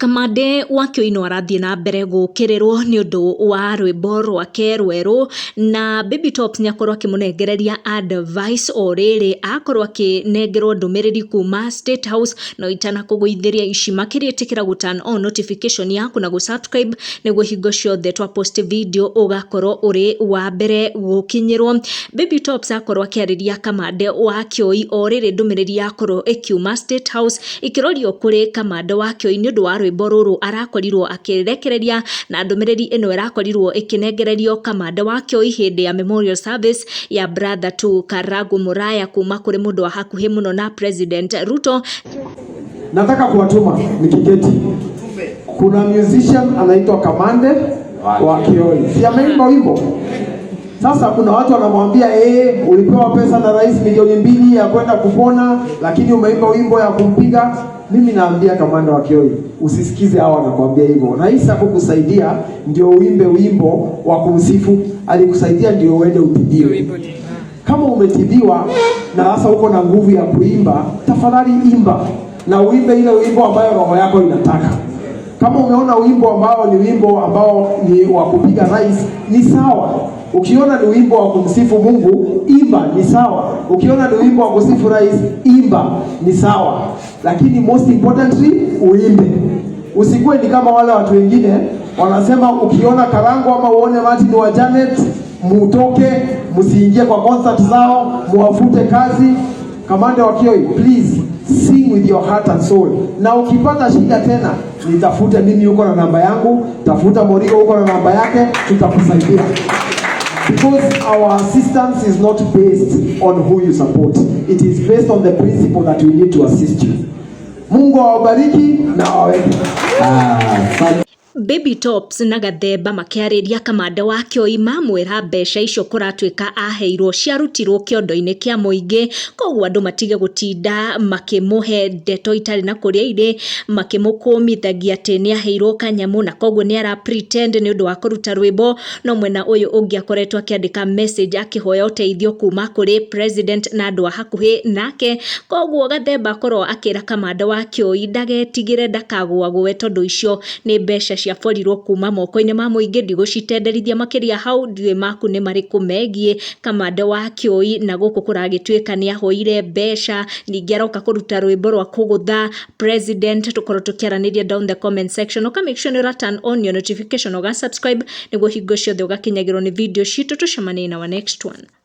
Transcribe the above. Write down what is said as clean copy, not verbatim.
Kamande wa Kĩũi no arathiĩ na mbere gũkĩrĩrwo nĩ ũndũ wa rwĩmbo rwake rwerũ, na Baby Tops nĩ akorwo akĩmũnengereria advice o rĩrĩ akorwo akĩnengerwo ndũmĩrĩri kuma State House. No itanakũgũithĩria ici makĩria, ĩtĩkĩra gũ turn on notification yaku na gũ subscribe nĩguo hingo ciothe twa post video ũgakorwo ũrĩ wa mbere gũkinyĩrwo. Baby Tops akorwo akĩarĩria Kamande wa Kĩoi o rĩrĩ ndũmĩrĩri yakorwo ĩkiuma State House ikĩrorio kũrĩ Kamande wa Kĩoi nĩ ũndũ wa rwĩmbo rũrũ arakorirwo akĩrekereria, na ndũmĩrĩri ĩno ĩrakorirwo ĩkĩnengererio Kamande wa Kĩoi hĩndĩ ya memorial service ya brother to Karagu Muraya kuma kũrĩ mũndũ wa hakuhĩ mũno na President Ruto. Nataka kuwatuma nikiketi. Kuna musician anaitwa Kamande wa Kioi. Si ameimba wimbo? Sasa kuna watu wanamwambia, ulipewa pesa na rais 2 milioni ya kwenda kupona, lakini umeimba wimbo ya kumpiga. Mimi naambia Kamanda wa Kioi, usisikize hao wanakuambia hivyo. Rais hakukusaidia ndio uimbe wimbo wa kumsifu, alikusaidia ndio uende utibiwe. Kama umetibiwa na sasa uko na nguvu ya kuimba, tafadhali imba na uimbe ile wimbo ambayo roho yako inataka. Kama umeona wimbo ambao ni wimbo ambao ni wa kupiga rais, ni sawa. Ukiona ni wimbo wa kumsifu Mungu, imba, ni sawa. Ukiona ni wimbo wa kusifu rais, imba, ni sawa. Lakini most importantly, uimbe. Usikuwe ni kama wale watu wengine wanasema ukiona Karango ama uone Martin wa Janet, mutoke, msiingie kwa concert zao, muwafute kazi. Kamanda wa Kioi, please sing with your heart and soul. Na ukipata shida tena, nitafute mimi, uko na namba yangu, tafuta Morigo, uko na namba yake, tutakusaidia. Because our assistance is not based on who you support. It is based on the principle that we need to assist you. Mungu awabariki na awaweke. Asante. Baby Tops na Gathemba makĩarĩria Kamande wa Kĩoi, mamwĩra mbeca icio kũratuĩka aheirwo ciarutirwo kĩondo-inĩ kĩa mũingĩ, koguo andũ matige gũtinda makĩmũhe ndeto itarĩ na kũrĩa irĩ, makĩmũkũmithagia atĩ nĩ aheirwo kanyamũ na koguo nĩ ara pretend nĩ ũndũ wa kũruta rwĩmbo. No mwena ũyũ ũngĩ akoretwo akĩandĩka message akĩhoya ũteithio kuma kũrĩ president na andũ a hakuhĩ nake. Koguo Gathemba akorwo akĩra Kamande wa Kĩoi ndagetigĩre, ndakagũagũe, tondũ icio nĩ mbeca ciaborirwo kuma moko-inĩ ma mũingĩ. Ndigũcitenderithia makĩria hau, ndiũĩ maku nĩ marĩkũ megiĩ Kamande wa Kĩoi, na gũkũ kũragĩtuĩka nĩ ahoire mbeca, ningĩ aroka kũruta rwĩmbo rwa kũgũtha president. Tũkorwo tũkĩaranĩria down the comment section. Ũka make sure nĩ ũra turn on your notification, ũga subscribe nĩguo hingo ciothe ũgakinyagĩrwo nĩ video citũ. Tũcemanie na our next one.